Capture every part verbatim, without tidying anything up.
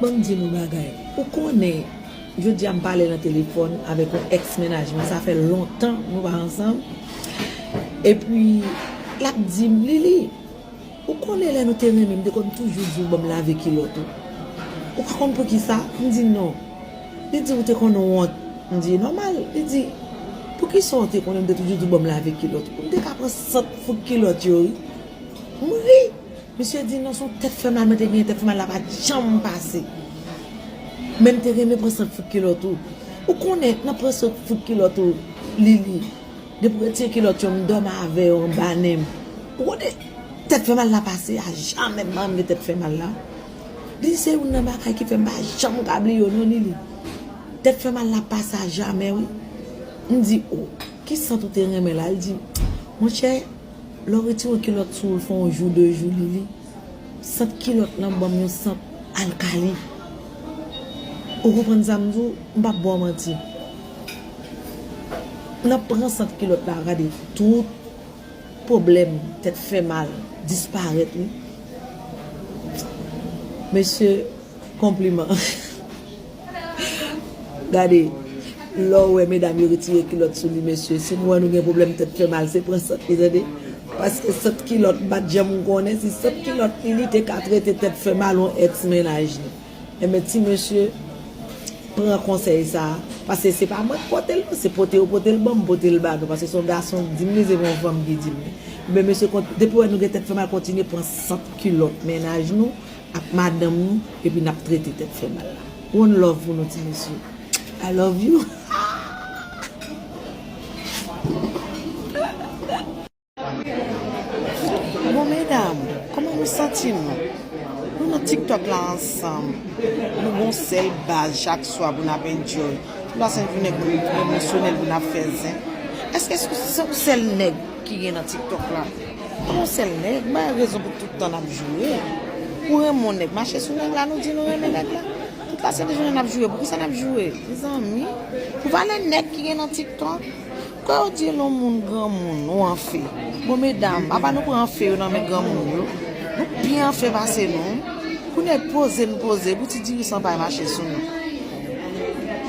Ban m di nou bagay. Ou konnen, jodi a m pale nan telefòn avèk yon èks mennaj mwen, sa fè lontan nou pa ansanm. Epi, l ap di m, Lili, ou konnen lè nou te renmen, m te konn toujou di w ban m lave kilòt ou. Ou pa konn poukisa? M di non. Li di ou te konn wont. M di nòmal. Li di, poukisa w te konnen m te toujou di w ban m lave kilòt ou? M te ka pran sant fout kilòt yo, wi. M ri. Misye di non, se yon tèt fè mal mwen te genyen, tèt fè mal la pa t janm pase. Men m te renmen pran sant fout kilòt ou. Ou konnen, nan pran sant fout kilòt ou, Lili, depi w retire kilòt yo, m dòmi avè yo anba nen m. Ou konnen, tèt fè mal la pase a jamè, m pa renmen tèt fè mal la. Li se youn nan bagay ki fè m pa janm ka bliye w non, Lili. Tèt fè mal la pase a jamè, wi. M di, o, ki sant ou te renmen la? Li di, monchè, lè w retire yon kilòt sou ou, l fè yon jou, de jou, Lili, sant kilòt lan ban m yon sant alkali. Ou konprann sa m di w? M p ap ba w manti. Nan pran sant kilòt la, gade, tout pwoblèm tèt fè mal disparèt, wi. Mesye, konpliman. Gade, lè w wè medam yo retire kilòt sou li, mesye, si nou wè nou gen pwoblèm tèt fè mal, se pran sant li, tande. Paske sant kilòt m pa t janm konnen, si sant kilòt li, li te ka trete tèt fè mal yon èks mennaj li. Enben, ti mesye, pran konsèy sa a. Paske se pa mwen k pote l, non, se pote yo pote l ban m, pote l ba nou. Paske se yon gason k di m li, se pa yon fanm ki di m li. Enben, mesye, kont-, depi w wè nou gen tèt fè mal, kontinye pran sant kilòt mennaj nou ak madanm nou, epi n ap trete tèt fè mal la. One love pou nou, ti mesye. I love you. Bon, medam, kòman nou santi nou? Nou nan TikTok la ansanm. Nou gon sèl baz chak swa pou n ap enjoy. Tout la sent jounen pou nou emosyonèl, pou n ap fè zen. Èske se yon sèl nèg ki gen nan TikTok la? Yon sèl nèg, bay rezon pou tout tan n ap joure. Ou renmen yon nèg, mache sou nèg la, nou di nou renmen nèg la. Tout la sent jounen n ap joure. Poukisa n ap joure? Mezanmi, pou valè nèg ki gen nan TikTok, Kò yo di lè yon moun granmoun, ou anfe. Bon, medam, apa nou pran anfe yo nan men granmoun yo? Nou pi anfe pase nou. Kounye a poze n poze, pou ti diri san pay mache sou nou.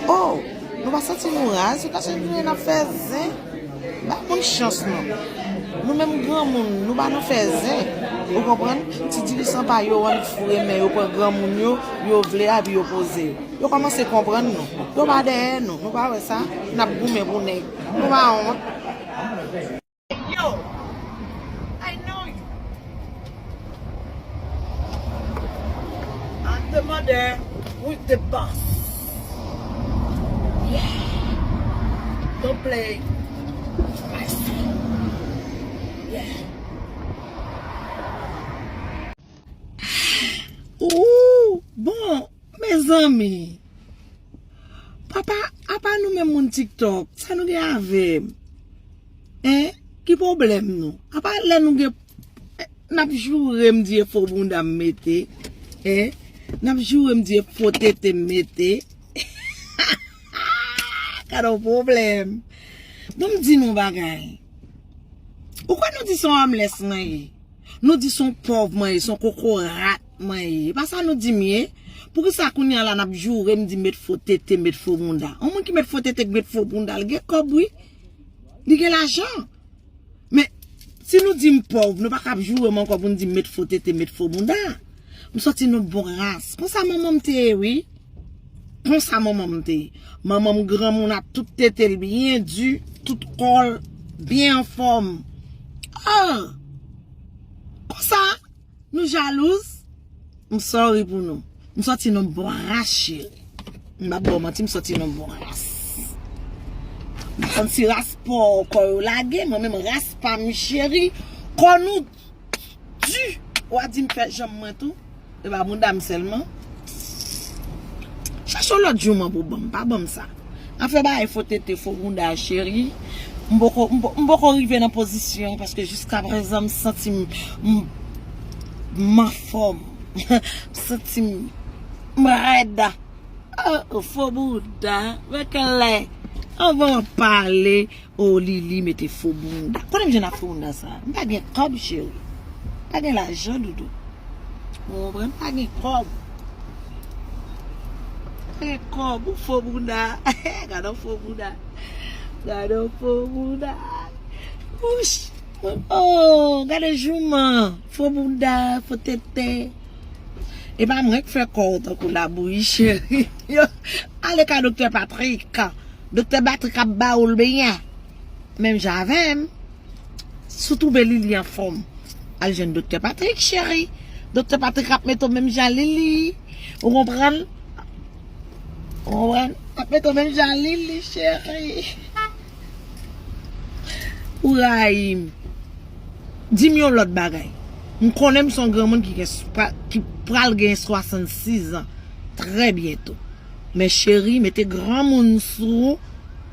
Oh, nou pa santi nou raz, se paske nou n ap fè zen. Ba moun chans non. Nou menm granmoun, nou pa nan fè zen. Ou konprann? Ti diri san pay yo ann foure men yo pran granmoun yo, yo vle a, epi yo poze yo. Yo kòmanse konprann nou. Yo pa dèyè nou. Nou pa wè sa? N ap goumen pou nèg. Nou pa wont. Yo, I know you. I'm the mother with the boss. Yeah. Don't play my son. Yeah. Ooh, bon, mezanmi. Papa, apa nou menm moun TikTok, sa nou gen avè m? Hein? Ki pwoblèm nou? Apa lè nou gen, n ap joure m di e fo bounda m mete? Hein? N ap joure m di e fo tete m mete? Gade yon pwoblèm. Bon, m di nou bagay. Ou kwè nou di se yon homeless mwen ye? Nou di se yon pòv mwen ye, se yon kokorat mwen ye. E pa sa nou di m ye? Poukisa kounye a la n ap joure m di met fo tete, met fo bounda? Yon moun ki met fo tete, ki met fo bounda, l gen kòb, wi. Li gen lajan. Men, si nou di m pòv, nou pa ka ap joure m ankò pou n di m met fo tete, met fo bounda. M sòti nan bon ras. Konsa manman m te ye, wi. Konsa manman m te ye. Manman m granmoun ak tout tete l byen di, tout kò l byen anfòm. Ah! Konsa, nou jalouz? M sorry pou nou. M sòti nan bon ras, cheri. M pa ba w manti, m sòti nan bon ras. M pa konn si ras pa w kò yo lage, mwen menm ras pa m, cheri. Kò nou di, w a di m fè janm mwen tou. E pa bounda m sèlman. Chache yon lòt jouman pou ban m, pa ban m sa. Afè bagay fo tete, fo bounda, cheri. M poko, m po-, m poko rive nan pozisyon paske jiskaprezan m santi m, m, m anfòm. M santi m, m rèd. Oh, oh, fo bounda, men kèlè. Anvan w pale, oh, Lili mete fo bounda. Konnen m jwenn ak fo bounda sa? M pa gen kòb, cheri. M pa gen lajan, doudou. Ou konprann? M pa gen kòb. Kòb ou fo bouda. Gade yon fo bouda. Gade yon fo bouda. Wouch. Oh, gade jouman. Fo bouda, fo tete. E pa mwen k fè kò w tankou labouyi, cheri. Yo, ale ka Doktè Patrick. Doktè Patrick ap ba ou l byen. Menm jan avè m. Si w twouve Lili anfòm, al jwenn Doktè Patrick, cheri. Doktè Patrick ap mete w menm jan Lili. Ou konprann? Ou konprann? Ap mete w menm jan Lili, cheri. Ou rayi m. Di m yon lòt bagay. M konnen m se yon granmoun ki gen, ki pral gen swasannsis an trè byento. Men cheri, mete granmoun sou ou,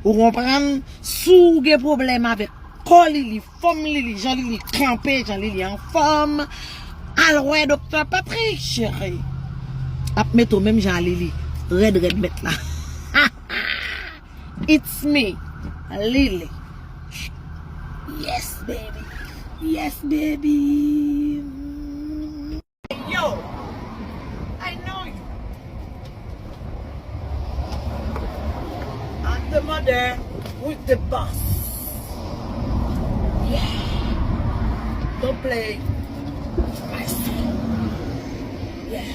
ou konprann? Si w gen pwoblèm avèk kò Lili, fòm Lili, jan Lili kanpe, jan Lili anfòm, al wè Doktè Patrick, cheri. Ap mete w menm jan a Lili. Rèd, rèd mèt la. It's me, Lili. Yes, baby. Yes, baby. Yo, I know you. I'm the mother with the boss. Yeah. Don't play my son. Yeah.